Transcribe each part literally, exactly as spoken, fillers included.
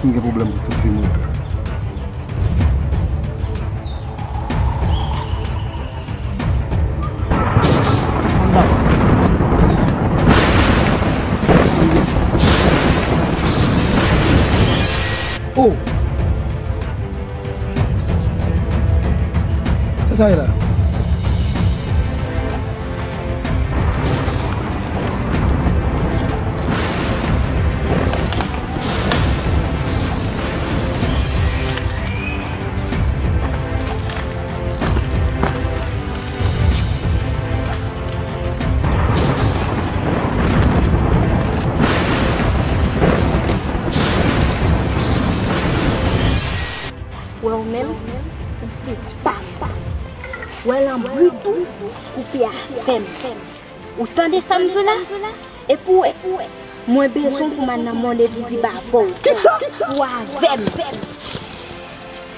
M gen pwoblèm pou tout fi mwen. Oh! Sa sa ye la? Wè ou menm, ou se pa m. Wè lanbrit ou koupe avè m. Ou tande sa m di w la? Epi w wè, mwen bezwen w pou m al nan mond envizib avè w. Kisa? Pou avè m.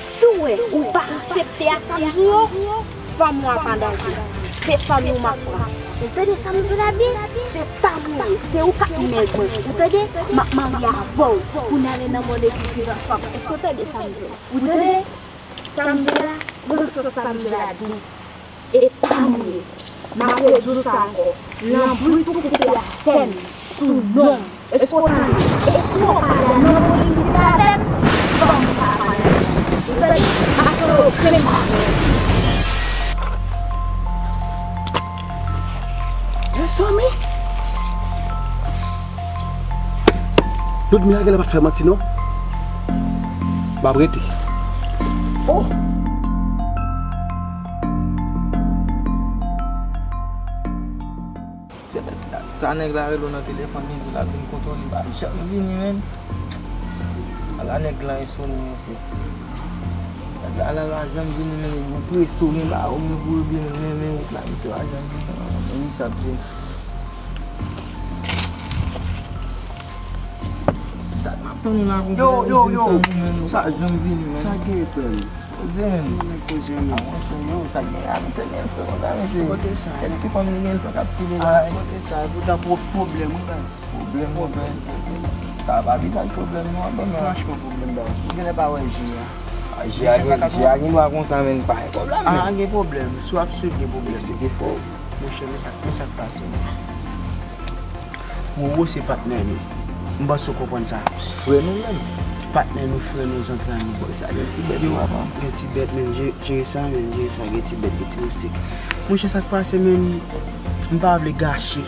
Si w wè ou pa aksepte a sa m di w yo, fanmi w ap an danje. Se fanmi w m ap pran. Ou tande sa m di w la byen? Se pa m ou ye, se ou k ap nèg mwen. Ou tande? M ap marye avè w pou n ale nan mond envizib ansanm. Èske w tande sa m di w la? Ou tande? Sa m di w la, nan sans sa m di w la byen. E pa m ou ye. M ap redi w sa ankò. Lanbrit ou koupe avè m sou non m. Èske w tande? E si w pa al nan mond envizib avè m, fanmi w pa pran nan men. Ou tande? M ap fè okenn bagay. Mezanmi! Ludmila genlè pa t fè manti non. M ap rete. Oh! Se nèg la, sa nèg la rele w nan telefòn, li di l ap vin kontwole, li pa janm vini, menn. Ala nèg la ensoni, mesye. Nèg la, la, la janm vini, menn, li prese, ou gen bagay ou gen pou regle, menn, men, men, wout la, misye pa janm vini, non, men, li sa ap vini. Dat m ap tann ou la konsa, yo, yo, yo, sa janm vini, menn. Sa gen, frè m? Poze, menn. Poze, menn. Avanse, yo, sa gen, avanse, gen, frè, konsa, mesye. Kote sa, kèk ti fanm li gen, fè k ap kite bagay. Kote sa, poutan pwoblèm, wi, baz. Pwoblèm, pwoblèm. Sa pa vizaj pwoblèm, non, ban m. Franchman, pwoblèm, baz. Ou genlè pa wè je a. A, je a gen, je a gen dwa konsa, menn, pa gen pwoblèm, menn. A, gen pwoblèm. Si w ap swiv, gen pwoblèm. Eksplike fò. Monchè, men sa, men sa k pase, menn. Roro se patnè nou. M panse w konprann sa. Frè nou menm. Patnè nou, frè nou, zantray nou. Bò sa gen ti bèt yo, papa. Gen ti bèt, men je-, jere sa, men jere sa, gen ti bèt, gen ti moustik. Monchè, sa k pase, men m pa vle gache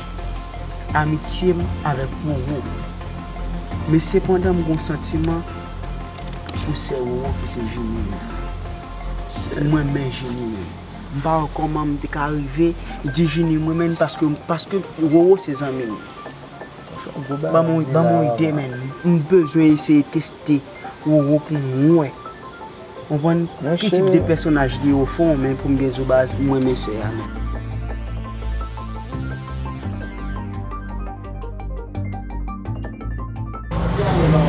amitye m avèk Roro. Men sepandan, m gon santiman pou sè Roro ki se Jini an. M renmen Jini, men. M pa wè kòman m te ka rive di Jini m renmen l paske, paske Roro se zanmi m. Ban m yon, ban m yon ide, men. M bezwen eseye teste Roro pou m wè. Konprann ki tip de pèsonaj li ye ofon, men pou m byen di w baz, m renmen sè a, men.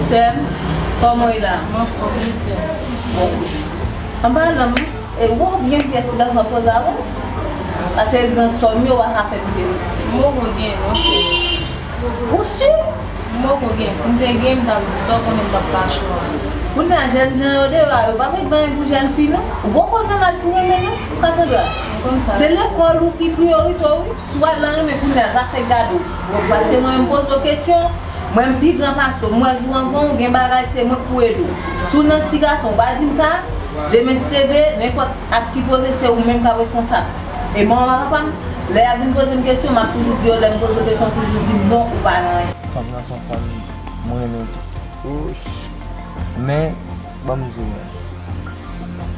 Sè m, kòman w ye la? M anfòm, wi, sè m. Bon. Anpalan, e, ou poko gen pyès ti gason ap poze avè w? Paske gran sè m yo pa ka fè m tire. M poko gen, non, sè m. Ou si? M poko gen. Si m te gen, m t ap di w sa, w konnen m t ap kache w. Kounye a, jèn jan yo deyò a, yo pa met gen anyen pou jèn fi, non. Ou poko nan laj pou renmen, non, Cassandra. M konn sa. Se lekòl ou ki priyorite w, wi. Si w al nan renmen kounye a, zafè gade w. Paske mwen, m poze w kesyon, mwen, m pi gran pase w. M wè jou anvan w, gen bagay se mwen k pou ede w. Si w nan ti gason, w pa di m sa, demen si te vle, nenpòt ak ki poze, se ou menm k ap responsab. E manman papa m, lè y ap vin poze m kesyon, m ap toujou di yo, lè m poze w kesyon, toujou di m non, ou pa nan anyen. Fanm nan se yon fanm mwen renmen tou. Men, ban m di w, men.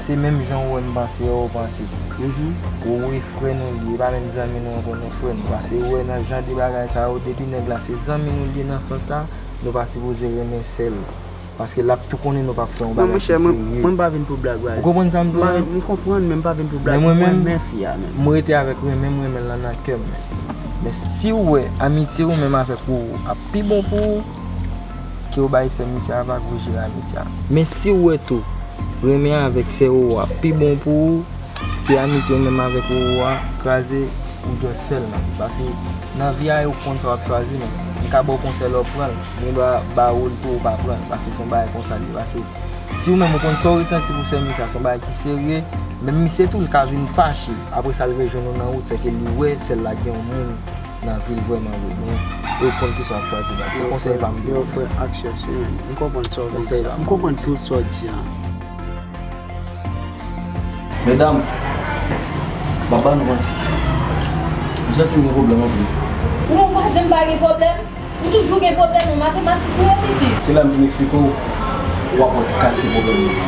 Se menm jan ou wè m panse a, ou panse. Roro e frè nou li ye, e pa menm zanmi nou ankò, non, frè nou. Paske ou wè nan jan de bagay sa yo, depi nèg la se zanmi nou li ye nan sans sa, nou pa sipoze renmen sè l. Paske l ap tou konnen nou p ap fè yon bagay ki serye. Non, monchè, mwen, mwen pa vin pou blag, baz. Ou konprann sa m di w la? M konprann, men m pa vin pou blag. Men mwen menm, mwen renmen fi a, men. M rete avèk renmen m renmen l nan kè m, men. Men si w wè amitye ou menm avèk Roro ap pi bon pou ou, ke w bay sè misye a vag, ou jere amitye a. Men si w wè tou, renmen avèk sè Roro a pi bon pou ou, ke amitye w menm avèk Roro a kraze, ou just fè l, man. Paske nan vi a, ou konn sa w ap chwazi, men m ka ba w konsèy lè w pran l, m gen dwa ba ou l tou ou pa pran l, paske se yon bagay konsa l ye. Paske si ou menm ou konn sa w resanti pou sè misye a, se yon bagay ki serye, menm misye tou, l ka vin fache. Apre sa, l rejwenn ou nan wout, sèke li wè sè l la gen yon moun nan vi l vrèman vre. Men, e ou konn kisa w ap chwazi, baz. Se konsèy pa m. Yo, frè, aksyon, se menm. M konprann sa w vle di a. M konprann tout sa w di a. Medam, m ap ba nou manti. M santi m gen pwoblèm anpil. Ou menm ou pa janm pa gen pwoblèm. Ou toujou gen pwoblèm nan matematik ou yo, pitit. Se la m vin eksplike w, w ap wè ki kalite pwoblèm nou gen.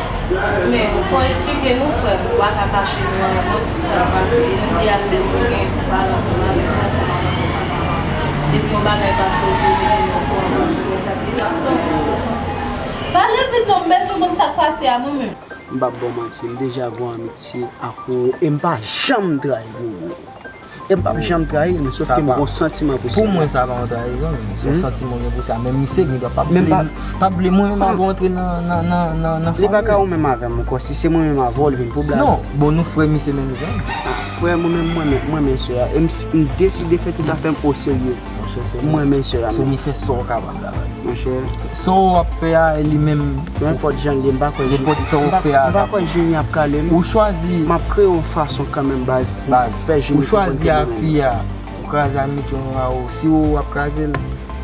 Men, fò w eksplike nou, frè m. Ou pa ka kache nou anyen, tout sa k pase. E nou de a sèl nou gen pou pale ansanm avèk nou, ansanm avèk nou. Depi yon bagay pase, ou toujou gen yon pwoblèm, ou wè sa k te pase. Pale vit non, m bezwen konn sa k pase a mwen menm. M p ap ba w manti, m deja gen yon amitye ak Roro e m pa janm trayi Roro. E m p ap janm trayi l, men sòf ke m gen yon santiman pou sè a. Pou mwen, sa pa yon trayizon, men se yon santiman w gen pou sè a. Men misye gen dwa p ap vle, p ap vle mwen menm avè w antre nan, nan, nan, nan, nan fanmi. Li pa ka ou menm avè m ankò. Si se mwen menm avè w, li vin pou blag. Non, bon, nou frè misye menm jan. Frè, mwen menm, mwen menm, mwen menm sè a. E m, m deside fè tout afè m oserye. Monchè, se mwen menm sè a. So, men fè sa w kapab la, baz. Monchè. Sa w ap fè a, e li menm. Nenpòt jan l ye, m pa kwè Jimmy. Nenpòt sa w fè a, m pa kwè Jimmy ap kale m. Ou chwazi. M ap kreye yon fason kanmenm, baz, pou m fè Jimmy konprann ke mwen menm. Ou chwazi a fi a. Ou kraze amitye w a ou. Si ou ap kraze l,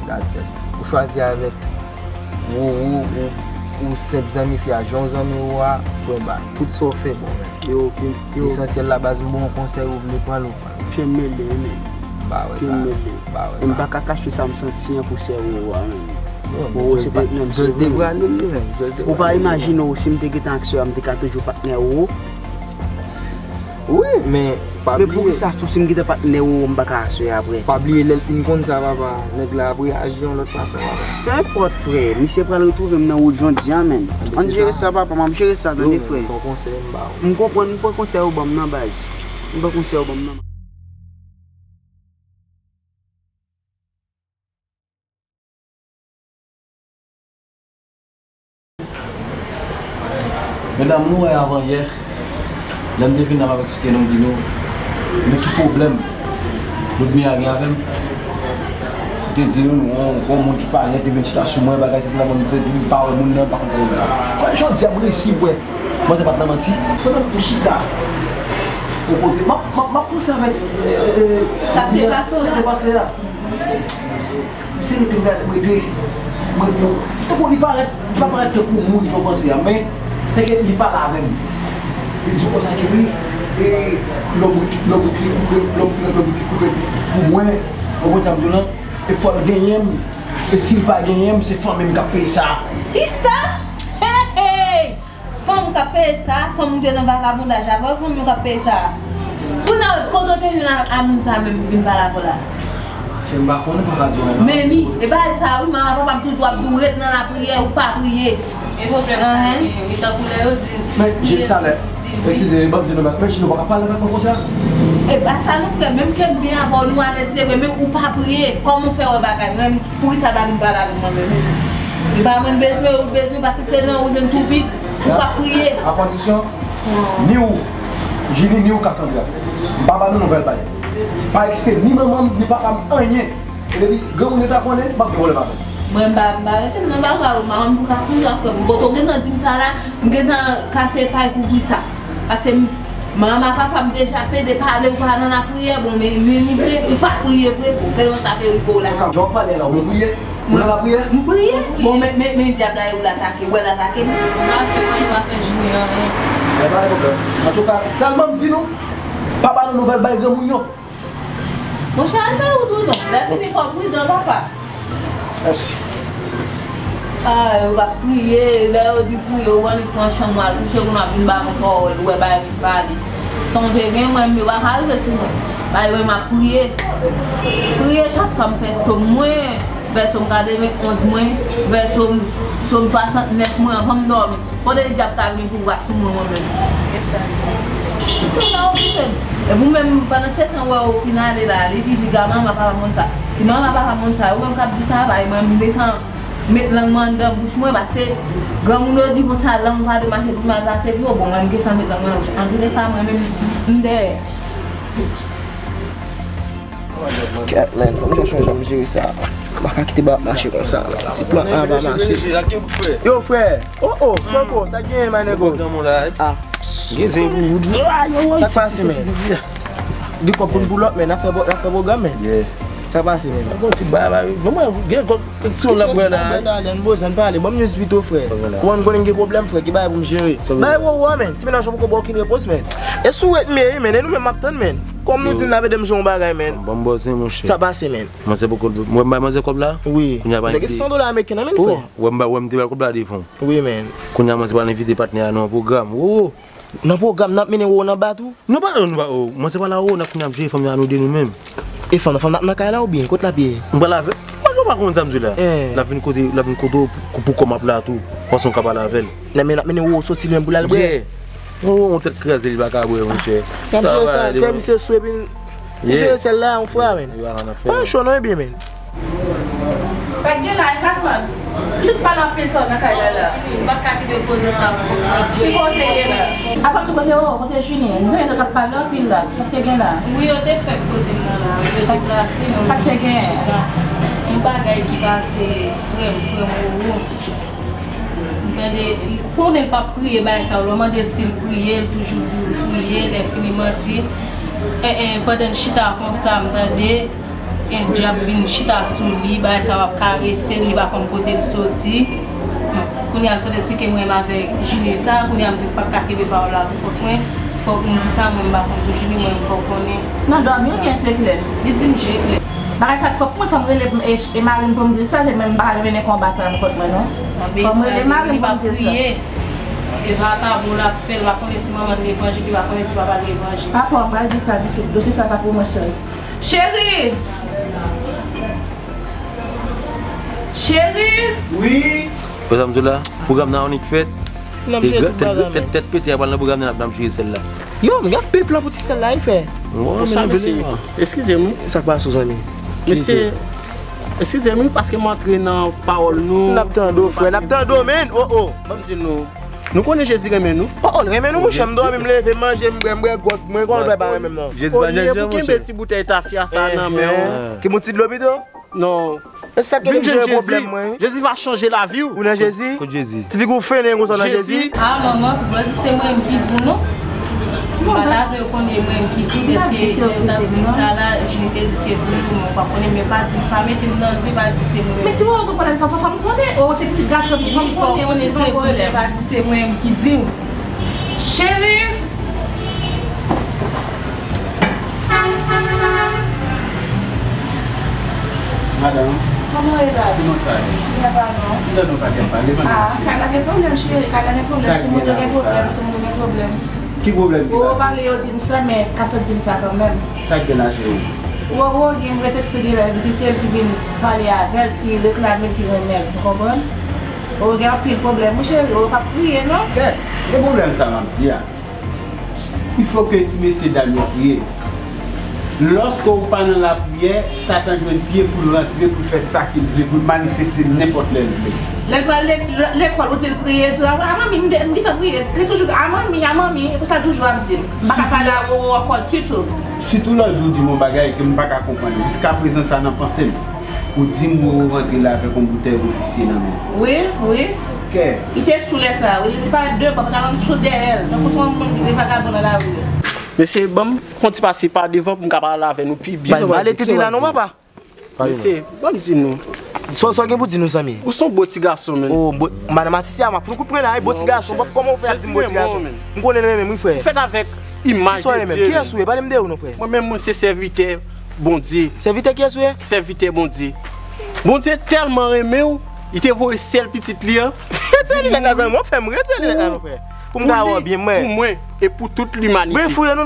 that's it. Ou chwazi avèk ou, ou, ou, ou senp zanmi fi a, jan w zanmi ou a, pwen ba. Tout sa w fè bon, men. Yo, yo. Lesansyèl la, baz, m ba w yon konsèy, ou vle pran l, ou pran l. Pye m mele, men. M pa wè sa. Pye m mele. M pa wè sa. E m pa ka kache sa m santi an pou sè Roro a, men. Roro se patnè m, se vre. Just devrale l, li menm. Just devrale l. Ou pa imajine w, si m te gentan ak sè a, m te ka toujou patnè Roro. Wi, men pa bliye. Men poukisa tou si m gentan patnè Roro, m pa ka aswè apre? Pa bliye lè l fin konn sa, papa, nèg la ap reyaji yon lòt fason, papa. Pe enpòt, frè, misye pral retwouve m nan wout jodi a, menm. Ann jere sa, papa, m ap jere sa, tande, frè. Se yon konsèy m ba ou. M konprann, m pran konsèy ou ban m nan, baz. M pran konsèy ou ban m nan. Medam, nou wè avan yè, lè m te vin la m ap eksplike nou, m di nou, men ki pwoblèm Ludmilla gen avè m. M te di nou, nou, yon moun ki parèt, li vin chita sou mwen, bagay sa, se la, bon, m te di, m pa wè moun nan, m pa konn kòman sa. Jodi a, m resi wè, mwen te pa t nan manti. Pandan m chita yon kote, m ap, m ap, m ap panse avèk, e, e, e, sa k te pase a. Misye rete m gade, m rete, mwen kou. Tankou li parèt, li pa parèt tankou moun jan w panse a, men se ke li pale avè m. Li di m konsa ke wi, e, lòbrit, lòbrit li koupe, lòb-, lòbrit li koupe pou mwen, ou konprann sa m di w lan? E fò l genyen m, e si l pa genyen m, se fanmi m k ap peye sa. Kisa? Hey, hey! Fanm k ap peye sa, fanm ou te nan vagabondaj avè w, fanm yo k ap peye sa. Kounye a, kote w te jwenn a, a moun sa menm pou vin pale avè w la? Chè, m pa konnen, m pa ka di w anyen. Men ni, e bagay sa wi, manman papa m toujou ap di w ret nan lapriyè, ou pa priye. E pwoblèm sa genyen wi, tankou lè yo di l si w priye, si w di wi. Men, Jimmy, talè, eskize, ban m di nou, men Jimmy, ou pa ka pale avèk mwen konsa. E pa sa non, frè, menm ke m byen avè w, nou alèz, se vre, men ou pa priye, kòman w fè wè bagay, menm Poukisa w pa vin pale avèk mwen menm? E pa mwen m bezwen, ou bezwen, paske se nan ou jwenn tou vit, ou p ap priye. A kondisyon, ni ou, Jimmy, ni ou, Cassandra. M pa ba nou nouvèl bagay. Pa eksplike ni manman m, ni papa m, anyen. E depi granmoun yo ta konnen, m ap gen pwoblèm avè l. Mwen, m pa, m pa rete m nan bagay ou, m pa konn pou Cassandra, frè m. Kote w gentan di m sa la, m gentan kase pay kouvri sa. Paske m, manman, papa m deja plede pale, ou pa nan lapriyè, bon, men, men, men vre, ou pa priye vre, bon, gade yon sa fè rive w la. Jan w ap pale la, ou menm priye? Ou nan lapriyè? M priye? Bon, men, men, men dyab la, ou l atake, ou wè l atake m? M pa fè anyen, m pa fè Jimmy anyen. E pa gen pwoblèm. Antouka, sèlman m di nou, pa ba nou nouvèl bay granmoun yo. Monchè, al fè wout ou non. Lè fini, fò w pridan, papa. Mèsi. Ah, yo p ap priye. Lè yo di priye, yo annik pran chanm, yo al kouche, kounye a ap vin ba mwen pawòl, ou wè bagay vin pale. Tan w te gen mwen, yo pa ka rive sou mwen. Bagay mwen, m ap priye. Priye chak swa m fè sòm mwen, vè sòm katrevenn onz mwen, vè sòm, sòm swasantnèf mwen, anvan m dòmi. Kote dyab ta vin pouvwa sou mwen, mwen menm? E sa l ye. Tout tan nan okipe m. Epi ou menm, pandan se tan wè ou fin ale la, li di, li ga manman papa m konn sa. Si manman papa m konn sa, ou menm k ap di sa, bay mwen, m gentan met lang mwen anndan bouch mwen, paske granmoun yo di konsa, lang pa dwe mache pou mal pase pi wo. Bon, mwen, m gentan met lang mwen nan bouch. Antouleka, mwen menm, m dèyè. Kèt, man, fò m chèche yon jan pou m jere sa. M pa ka kite bagay ap mache konsa, man. Ti plan A pa mache. Yo, frè. Oh, oh, Franco, sa k genyen, my nigga? Ah. Gen zen pou ou. Sa k pase, man? Gen kòb pou n pull up, man. N ap fè, n ap fè pwogram, man. Sa k pase, man? Gen kòb, gen kòb, kèk ti moun la pran la. N bezwen pale. Ban m news pito, frè. Kòman m konnen m gen pwoblèm, frè? Ki bagay pou m jere? Bagay wowo a, man. Ti mennaj ou poko ba w okenn repons, man. E sou wèt m ye, man. E nou menm m ap tann, man. Kòm nou di n ap ede m jere yon bagay, man. Ban m bòzen, monchè. Sa pase, man? Manzè poko, mwen m bay manzè kòb la? Wi. Kounye a pa invite. Manzè gen san dola ameriken nan men l, frè. Wè m ba, wè m te bay kòb la devan. Wi, man. Kounye a manzè pral envite patnè a nan yon pwogram. Wo! Nan pwogram, n ap mennen wowo nan ba tou? Nou pa, nou pa, oh, manzè pral la wowo, n ap kounye a ap jere fanm nan nou de nou menm. E fanm nan, fanm nan nan kay la oubyen kot l ap ye? M pral avè, mwen, nou pa konn sa m di w la. L ap vin kote, l ap vin kote w pou, pou kòm ap la tou. Paske w ka pale avè l. Nan men, n ap mennen wowo soti l menm pou l al bwè. Yon tèt kraze li pa ka bwè, monchè. N ap jere sa, fè misye sou epi n jere sèl la, yon fwa, men. Pa cho non, ebyen, men. Sa k gen la, e Kasann? Ki tout pale anpil sa w nan kay la la? M pa ka kite koze sa pou mwen. Ki koze gen la? Apa tou kote, oh, kote Junie? M tande yo t ap pale anpil la. Sa k te gen la? Wi, yo te fèk kote m nan la. Yo deplase, non. Sa k te gen? Yon bagay ki pase, frè m, frè m, Roro. M tande, konnen l p ap priye bagay sa yo. Lè w mande l si l priye, l toujou di w l priye, lè fini manti. En, en, pandan n chita konsa, m tande, en, dyab vin chita sou li, bagay sa yo ap karese l, li pa konn kote l soti. Bon, kounye a l sot esplike mwen m avèk Junie sa, kounye a m di m p ap ka kenbe pawòl la pou kont mwen. Fòk m di sa, mwen m pa konn pou Junie, mwen m fè w konnen. Nan dòmi oubyen se klè? Li di m je klè. Bagay sa twòp pou mwen, fò m rele e, e mari m pou m di l sa, se mwen m pa ka mennen konba sa nan kont mwen non. Fò m rele mari m pou m di l sa. E vakabon l ap fè, l pa konnen si manman l levanjil, li pa konnen si papa l levanjil. Papa, m pral di sa pitit, dosye sa pa pou mwen sèl. Cheri! Cheri! Wi. Wè sa m di w la? Pwogram nan annik fèt. N ap jere tout bagay, man. Tèt, tèt pete a pral nan pwogram nan, n ap, n ap jere sèl la. Yo, m gen anpil plan pou ti sèl la, wi, frè. Bonswa, mesye. Eskize m. Sa k pase, zanmi? Mesye, eskize m, wi, paske m antre nan pawòl nou. N ap tande w, frè, n ap tande w, men. Oh, oh. Ban m di nou, nou konnen Jezi renmen nou. Oh, oh, l renmen nou, monchè. M dòmi, m leve, m manje, m bwè, m bwè gwòg, mwen konn bagay pa renmen m, non. Olye pou kenbe ti boutèy tafya sa nan men w. Ki bout ti dlo pito? Non. E sa k fè m jere pwoblèm mwen. Jezi va chanje lavi w. Ou nan Jezi? Kot Jezi? Ti figi w fennen konsa nan Jezi? A, manman, pou bò di se mwen menm ki di w non. M pa ta vle yo konnen mwen menm ki di w, dèske lè w t ap di sa la, Julie te di se pou li pou mwen, ou pa konnen, men pa di, pa mete m nan zye, pa di se mwen menm. Men si w wè w gen pwoblèm sa, fò, fò m konnen. O, se pitit gason, fò m konnen, o, se pa yon pwoblèm. Pa di se mwen menm ki di w. Cheri! Madanm. Kòman w ye la? Kòman sa ye? Byen, pa non. M tande w pa gen pale, madanm. Ah, kay la gen pwoblèm, cheri. Kay la gen pwoblèm. Timoun yo gen pwoblèm. Timoun yo gen pwoblèm. Ki pwoblèm ki pase? Ou pale, yo di m sa, men Kasèt di m sa kanmenm. Sa k gen la, cheri? Roro gen Sentespri li la vizite l, ki vin pale avè l, ki reklame l, ki renmen l. Ou konprann? Roro gen anpil pwoblèm, wi, cheri. Roro p ap kriye, non. Kèt, gen pwoblèm sa m ap di a. Il faut que ti mesye dam yo priye. Lòske w pa nan lapriyè, Satan jwenn pye pou l rantre, pou l fè sa ke l vle, pou l manifeste nenpòt lè l vle. Lè l pral le-, le-, lekòl, ou di l priye, di l, "A, a manmi, m de-, m gentan priye." Li toujou, "A manmi, a manmi," e konsa l toujou ap di l. M pa ka pale a Roro ankò ditou. Sitou lòt jou w di m yon bagay ke m pa ka konprann. Jiskaprezan sa nan panse m. Ou di m Roro rantre la avèk yon boutèy ofisye nan men l. Wi, wi. Kè. Li te sou lè sa, wi. Li pa devan, pa ta menm sou dèyè l. Tankou se yon moun ki te vagabon nan lari. Mesye, ban m fè yon ti pase pa devan pou m ka pale avè nou pi byen. Pale tete la non, papa. Mesye, ban m di nou. Sa, sa w gen pou di nou, zanmi? Ou se yon bo ti gason, menn. Oh, bo, madanm asisye a, m ap fout kout pwen la, wi, bo ti gason. Kòman w fè ap di m bo ti gason? M konnen l renmen m, wi, frè. Ou fèt avèk imaj de Dye. Kiyès ou ye? Pale m de ou non, frè. Mwen menm, mwen se sèvitè Bondye. Sèvitè kiyès ou ye? Sèvitè Bondye. Bondye tèlman renmen w, li te voye sèl pitit li an. Retire linèt la, zanmi, w ap fè m retire linèt la, non, frè. Pou m ka wè w byen, mwen. Pou mwen e pou tout limanite.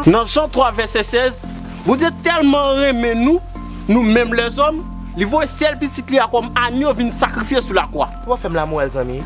Nan Jan twa vèsè sèz, Bondye tèlman renmen nou, nou menm lèzòm, li voye sèl pitit li a kòm anyo vin sakrifye sou lakwa. Ou ap fè m lamoral, zanmi.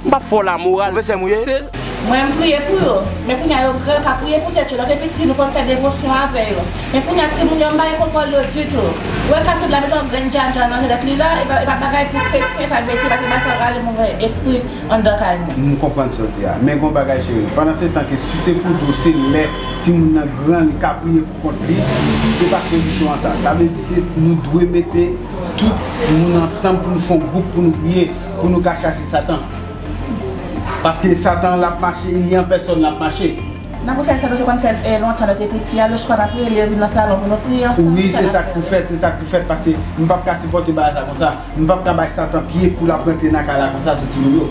M p ap fè w lamoral. Pwofesè m ou ye? Se Mwen, m priye pou yo. Men kounye a, yo gran, yo ka priye pou tèt yo. Lè yo te piti, nou konn fè devosyon avè yo. Men kounye a, timoun yo, m pa gen kontwòl yo ditou. Ou wè, kaset la met yon grenn djandjan nan tèt li la, e pa, e pa bagay pou kretyen ta mete, paske bagay sa rale move espri anndan kay moun. M konprann sa w di a. Men gon bagay, cheri. Pandan se tan ke si se pou di w, se lè timoun nan gran, li ka priye pou kont li, se pa solisyon an sa. Sa vle di ke nou dwe mete tout moun ansanm pou nou fè yon gwoup pou nou priye, pou nou ka chase Satan. Paske Satan an, l ap mache, li an pèsòn, l ap mache. Nan pou fè sa, nou te konn fè l, eh, lontan, lè te piti a, leswa n ap rele, vin nan salon pou nou priye ansanm. Wi, se sa k pou fèt, se sa k pou fèt, paske m p ap ka sipòte bagay sa konsa. M p ap ka bay Satan pye pou l ap rantre nan kay la konsa sou timoun yo.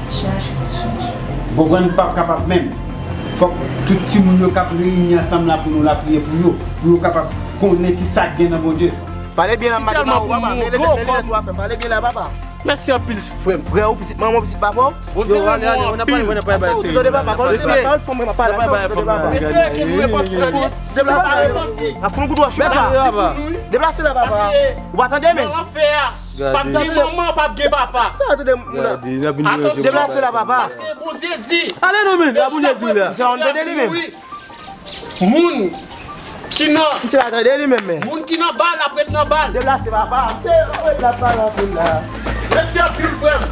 Chache, chache. Ou konprann? M p ap kapab menm. Fòk tout timoun yo k ap reyini ansanm la pou nou lapriye pou yo, pou yo kapab konnen ki sa k gen nan Bondye. Pale byen la, m pa gen pa ou, papa. Men lè, men lè tou a fè. Pale byen la, papa. Mèsi anpil, frè m. Frè ou, pitit manman, pitit papa w? Bondye renmen w anpil. Tande papa, kòm se pa pawòl fanm mwen m ap pale. Tande papa. Espere ke nou repanti. Deplase la, papa. Deplase la, papa. Ou pa tande, men. Nan lanfè a, p ap gen manman, p ap gen papa. Sa, tande, moun nan. Atansyon. Deplase la, papa. Paske Bondye di. Ale non, men, la Bondye di la. Se yon tande li menm. Moun ki nan. Misye pa tande li menm, men. Moun ki nan bal ap ret nan bal. Deplase papa. Misye ap ret la, pale anpil la. Mèsi anpil, frè m.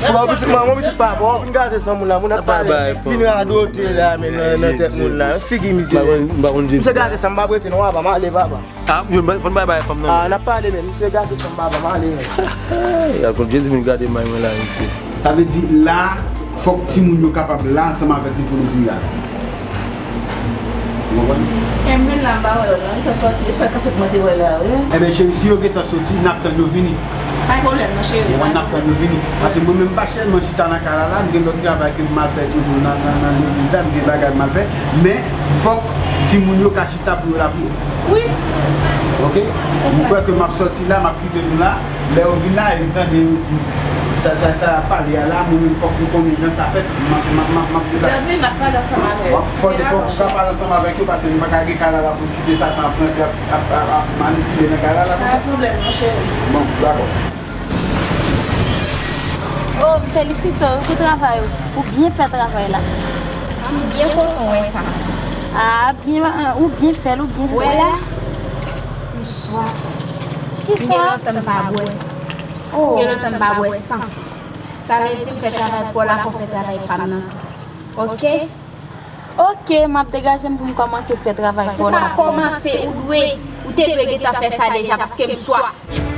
Fò pitit manman, pitit papa, w ap vin gate san moun la, moun ap pale. Vin radote la, men nan, nan tèt moun la. Figi mizè. Misye gate san m pa prete non, papa, m ale, papa. Ah, yo, fò n bay bay fanm nan. Ah, n ap pale, men. Misye gate san m papa, m ale, men. Hey, al kont Jezi vin gade may mwen la, misye. Sa vle di la, fòk timoun yo kapab la ansanm avèk nou pou nou priye a. Ou konprann? Enben la, m pa wè yo non, yo te sòti, e swa kaset mwen te wè la, wi. Enben, cheri, si yo gentan sòti, n ap tann yo vini. Pa gen pwoblèm, non, cheri. Ou konprann, n ap tann yo vini. Paske mwen menm, m pa sèlman chita nan kay la, la, m gen lòt travay ke m al fè toujou nan, nan, nan legliz la, m gen bagay m al fè. Men, fòk timoun yo ka chita pou yo lapriye. Wi. Oke? M kwè ke m ap sòti la, m ap kite nou la. Lè yo vin la, yo tande yo di sa, sa, sa y ap pale a la, mwen menm fòk m konnen jan sa fèt, m ap, m ap, m ap, m ap deplase. Yo vin, n ap pale ansanm avè yo. Fò, fò, fò w ka pale ansanm avèk yo, paske nou pa ka gen kay la la pou kite Satan ap rantre, ap, ap, ap, ap manipile nan kay la la konsa. Pa gen pwoblèm, non, cheri. Bon, dakò. Oh, m felisite w pou travay ou. Ou byen fè travay la. M byen kontan wè sa. Ah, byen, ou byen fè l, ou byen fè l. Wè la, m swaf. Ki sa? M gen lontan m pa bwè. Oh. M gen lontan m pa bwè san. Sa vle di m fè travay pa w la, fò w fè travay pa m nan. Oke? Oke, m ap degaje m pou m kòmanse fè travay pa w la. Se pa kòmanse, ou dwe, ou te dwe gentan fè sa deja, paske m swaf.